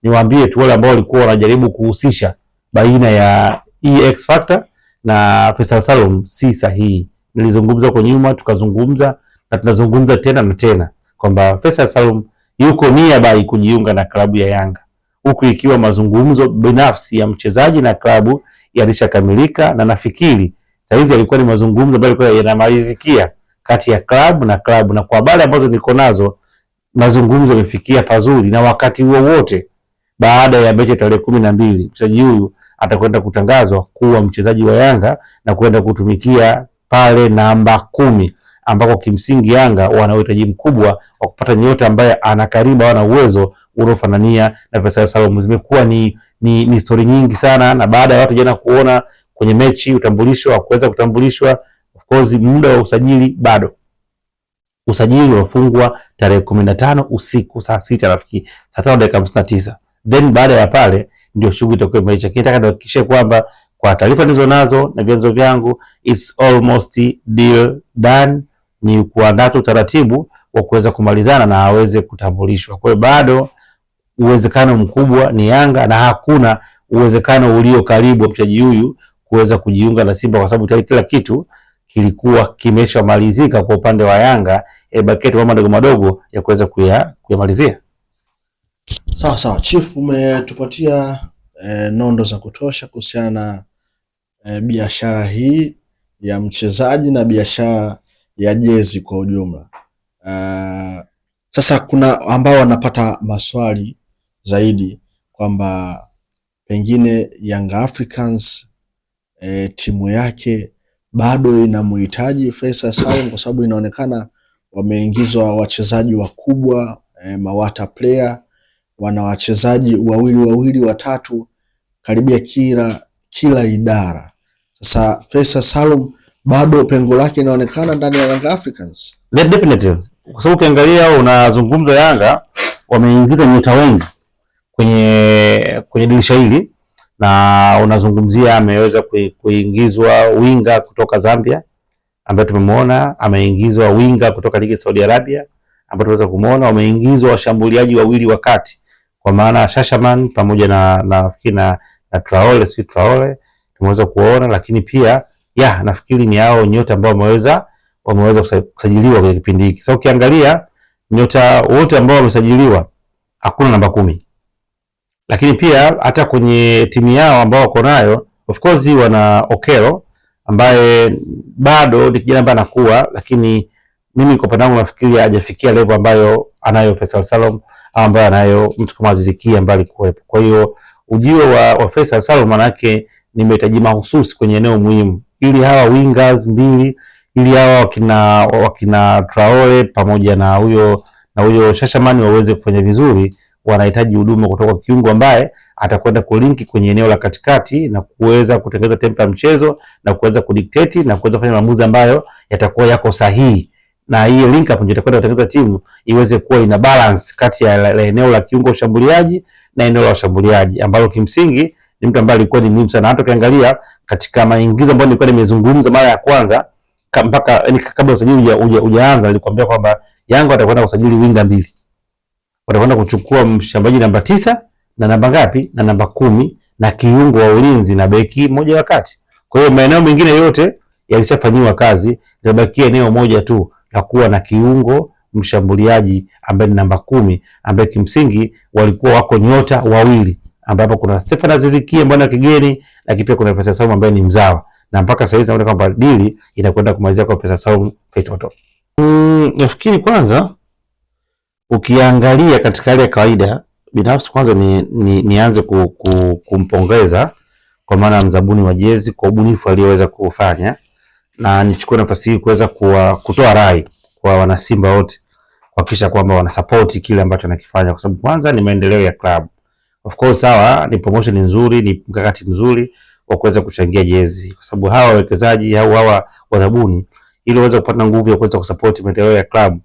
Niwaambie tu wale ambao walikuwa wanajaribu kuhusisha baina ya EX Factor na Faisal Salum si sahihi. Nilizungumza huko nyuma, tukazungumza na tunazungumza tena na tena kwamba Faisal Salum yuko nearby kujiunga na klabu ya Yanga, huku ikiwa mazungumzo binafsi ya mchezaji na klabu yalishakamilika, na nafikiri saizi yalikuwa ni mazungumzo ambayo yalikuwa yanamalizikia kati ya klabu na klabu, na kwa habari ambazo niko nazo mazungumzo yamefikia pazuri, na wakati wowote baada ya mechi tarehe 12 mchezaji huyu atakwenda kutangazwa kuwa mchezaji wa Yanga na kwenda kutumikia pale namba 10 ambako kimsingi Yanga wana uhitaji mkubwa wa kupata nyota ambaye ana kariba ana uwezo unaofanania na Faisal Salum. Zimekuwa ni stori nyingi sana, na baada ya watu jana kuona kwenye mechi utambulisho wa kuweza kutambulishwa, of course muda wa usajili bado. Usajili unafungwa tarehe 15 usiku saa 6 rafiki, saa 5 dakika 59. Then baada ya pale ndio shughuli itakuwa imeisha. Nataka nihakikishe kwamba kwa taarifa nilizo nazo na vyanzo vyangu, it's almost deal done, ni kuandaa tu utaratibu wa kuweza kumalizana na aweze kutambulishwa. Kwa hiyo bado uwezekano mkubwa ni Yanga na hakuna uwezekano ulio karibu wa mchezaji huyu kuweza kujiunga na Simba kwa sababu tayari kila kitu kilikuwa kimeshamalizika kwa upande wa Yanga, bakia tu mambo madogo madogo ya kuweza kuyamalizia. Sawa sawa, Chief, umetupatia nondo za kutosha kuhusiana na biashara hii ya mchezaji na biashara ya jezi kwa ujumla. Sasa kuna ambao wanapata maswali zaidi kwamba pengine Young Africans timu yake bado inamhitaji Faisal Salum kwa sababu inaonekana wameingizwa wachezaji wakubwa, mawata player, wana wachezaji wawili wawili watatu karibia kila idara. Sasa Faisal Salum bado pengo lake inaonekana ndani ya Young Africans. Definitely. Kwa sababu ukiangalia unazungumza Yanga wameingiza nyota wengi kwenye dirisha hili, na unazungumzia ameweza kuingizwa winga kutoka Zambia ambaye tumemwona, ameingizwa winga kutoka ligi ya Saudi Arabia ambaye tumeweza kumuona, wameingizwa washambuliaji wawili wa kati kwa maana Shashaman pamoja na nafikiri na Traore, si Traore tumeweza kuona, lakini pia ya nafikiri ni hao nyota ambao wameweza kusajiliwa kwenye kipindi hiki. Sasa ukiangalia nyota wote ambao wamesajiliwa hakuna namba 10. Lakini pia hata kwenye timu yao ambao wako nayo of course wana Okelo ambaye bado ni kijana ambaye anakuwa, lakini mimi kwa upande wangu nafikiri hajafikia level ambayo anayo Faisal Salum au ambayo anayo mtu kama Aziz Ki ambaye alikuwepo. Kwa hiyo ujio wa Faisal Salum maana yake ni mahitaji mahususi kwenye eneo muhimu, ili hawa wingers mbili, ili hawa wakina Traore pamoja na huyo Shashamani waweze kufanya vizuri, wanahitaji huduma kutoka kiungo ambaye atakwenda kulinki kwenye eneo la katikati na kuweza kutengeneza tempo ya mchezo na kuweza kudictate na kuweza kufanya maamuzi ambayo yatakuwa yako sahihi. Na hii link up ndio itakwenda kutengeneza timu iweze kuwa ina balance kati ya eneo la kiungo ushambuliaji na eneo la washambuliaji, ambalo kimsingi ni mtu ambaye alikuwa ni muhimu sana. Hata ukiangalia katika maingizo ambayo nilikuwa nimezungumza mara ya kwanza mpaka yani kabla usajili hujaanza, nilikwambia kwamba Yanga watakwenda kusajili winga mbili, watakwenda kuchukua mshambuliaji namba 9 na namba ngapi na namba 10 na kiungo wa ulinzi na beki mmoja wa kati. Kwa hiyo maeneo mengine yote yalishafanyiwa kazi, limebakia eneo moja tu la kuwa na kiungo mshambuliaji ambaye ni namba 10, ambaye kimsingi walikuwa wako nyota wawili, ambapo kuna Stefan Aziz Ki ambaye ni kigeni, lakini pia kuna Faisal Salum ambaye ni mzawa, na mpaka sasa hivi naona kwamba dili inakwenda kumalizia kwa Faisal Salum Feitoto. Nafikiri kwanza ukiangalia katika hali ya kawaida binafsi kwanza nianze kumpongeza kwa maana mzabuni wa jezi kwa ubunifu aliyoweza kufanya, na nichukue nafasi hii kuweza kutoa rai kwa wanasimba wote kuhakikisha kwamba wanasupport kile ambacho anakifanya, kwa sababu kwanza ni maendeleo ya club. Of course sawa, ni promotion nzuri, ni mkakati mzuri wa kuweza kuchangia jezi, kwa sababu hawa wawekezaji au hawa wadhabuni ili waweze kupata nguvu ya kuweza kusupport maendeleo ya club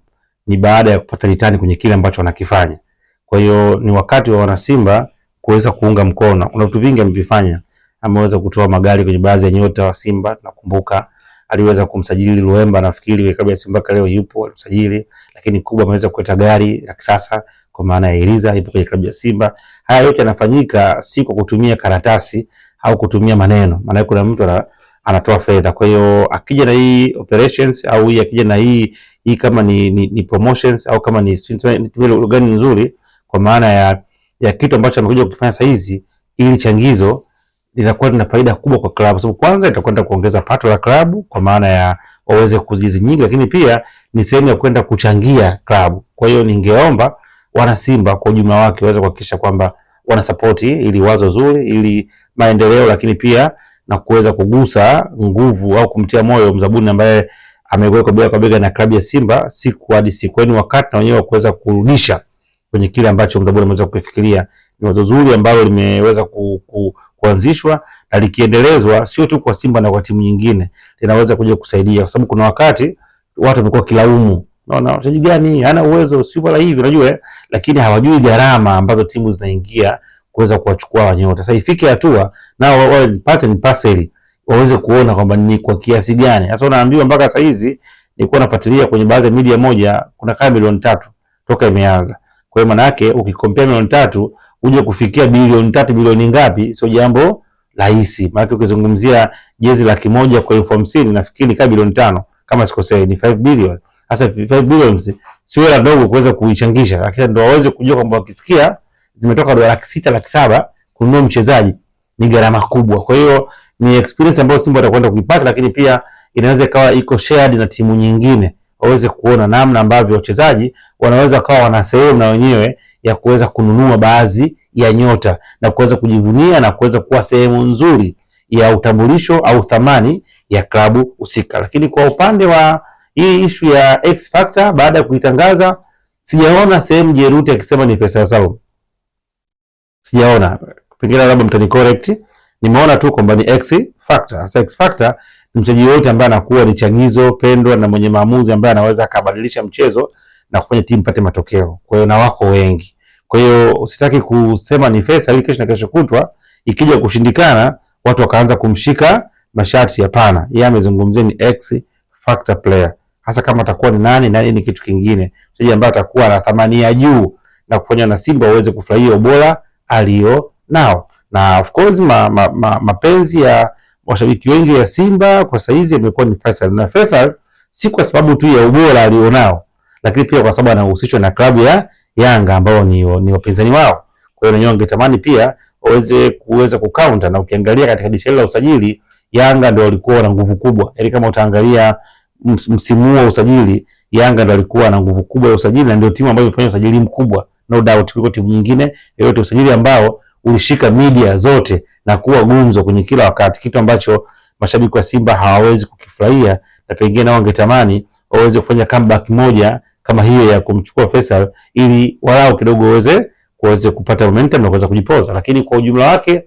ni baada ya kupata return kwenye kile ambacho wanakifanya. Kwa hiyo ni wakati wa wanasimba kuweza kuunga mkono. Kuna vitu vingi amevifanya, ameweza kutoa magari kwenye baadhi ya nyota wa Simba, nakumbuka aliweza kumsajili Luemba, nafikiri kabla ya Simba leo yupo, alimsajili, lakini kubwa ameweza kuleta gari la kisasa kwa maana ya Iliza ipo kwenye klabu ya Simba. Haya yote yanafanyika si kwa kutumia karatasi au kutumia maneno, maana kuna mtu anatoa fedha. Kwa hiyo akija na hii operations au hii akija na hii kama ni promotions au kama ni lugha nzuri, kwa maana ya kitu ambacho amekuja kukifanya sasa hizi, ili changizo linakuwa lina faida kubwa kwa klabu, sababu kwanza itakwenda kuongeza pato la klabu kwa maana ya waweze kujizi nyingi, lakini pia ni sehemu ya kwenda kuchangia klabu. Kwa hiyo ningeomba wana Simba kwa ujumla wake waweze kuhakikisha kwamba wana support ili wazo zuri, ili maendeleo, lakini pia na kuweza kugusa nguvu au kumtia moyo mzabuni ambaye amewekwa bega kwa bega na klabu ya Simba siku hadi siku, yaani wakati na wenyewe kuweza kurudisha kwenye kile ambacho mzabuni ameweza kukifikiria. Ni wazo zuri ambalo limeweza kuanzishwa na likiendelezwa, sio tu kwa Simba na kwa timu nyingine, linaweza kuja kusaidia, kwa sababu kuna wakati watu wamekuwa kilaumu, naona wachezaji gani hana uwezo, sio wala hivi, unajua, lakini hawajui gharama ambazo timu zinaingia kuweza kuwachukua nyota. Sasa ifike hatua nao wawe part and parcel, waweze kuona kwamba ni kwa kiasi gani. Sasa unaambiwa mpaka sasa hizi nilikuwa nafuatilia kwenye baadhi ya media moja, kuna kama milioni 3 toka imeanza. Kwa hiyo maana yake ukikompea milioni 3 uje kufikia bilioni 3, bilioni ngapi, sio jambo rahisi. Maana ukizungumzia jezi 100,000 kwa 50,000 nafikiri kama bilioni 5 kama sikosei, ni 5 billion. Sasa 5 billions sio hela ndogo kuweza kuichangisha, lakini ndio waweze kujua kwamba wakisikia zimetoka dola 600,000 700,000 kununua mchezaji ni gharama kubwa. Kwa hiyo ni experience ambayo Simba watakwenda kuipata, lakini pia inaweza ikawa iko shared na timu nyingine, waweze kuona namna ambavyo wachezaji wanaweza kawa wana sehemu na wenyewe ya kuweza kununua baadhi ya nyota na kuweza kujivunia na kuweza kuwa sehemu nzuri ya utambulisho au thamani ya klabu husika. Lakini kwa upande wa hii issue ya X Factor, baada ya kuitangaza, sijaona sehemu Jeruti akisema ni Feisal Salum. Sijaona, pengine labda mtani correct. Nimeona tu kwamba ni X Factor. Sasa X Factor ni mchezaji yote ambaye anakuwa ni chagizo pendwa na mwenye maamuzi ambaye anaweza akabadilisha mchezo na kufanya timu pate matokeo. Kwa hiyo na wako wengi. Kwa hiyo usitaki kusema ni Feisal ili kesho na kesho kutwa ikija kushindikana watu wakaanza kumshika masharti. Hapana, yeye amezungumzia ni X Factor player. Hasa kama atakuwa ni nani nani ni kitu kingine, mchezaji ambaye atakuwa na thamani ya juu na kufanya na Simba waweze kufurahia ubora alio nao. Na of course mapenzi ya washabiki wengi ya Simba kwa saizi yamekuwa ni Feisal, na Feisal si kwa sababu tu ya ubora alionao, lakini pia kwa sababu anahusishwa na klabu ya Yanga ambao ni wapinzani wao. Kwa hiyo wenyewe wangetamani pia waweze kuweza kucounter, na ukiangalia katika dirisha la usajili Yanga ndio walikuwa na nguvu kubwa. Yaani kama utaangalia msimu wa usajili Yanga ndio walikuwa na nguvu kubwa ya usajili na ndio timu ambayo imefanya usajili mkubwa no doubt kuliko timu nyingine yoyote, usajili ambao ulishika media zote na kuwa gumzo kwenye kila wakati, kitu ambacho mashabiki wa Simba hawawezi kukifurahia, na pengine nao wangetamani waweze kufanya comeback moja kama hiyo ya kumchukua Feisal ili walau kidogo waweze kupata momentum na kuweza kujipoza, lakini kwa ujumla wake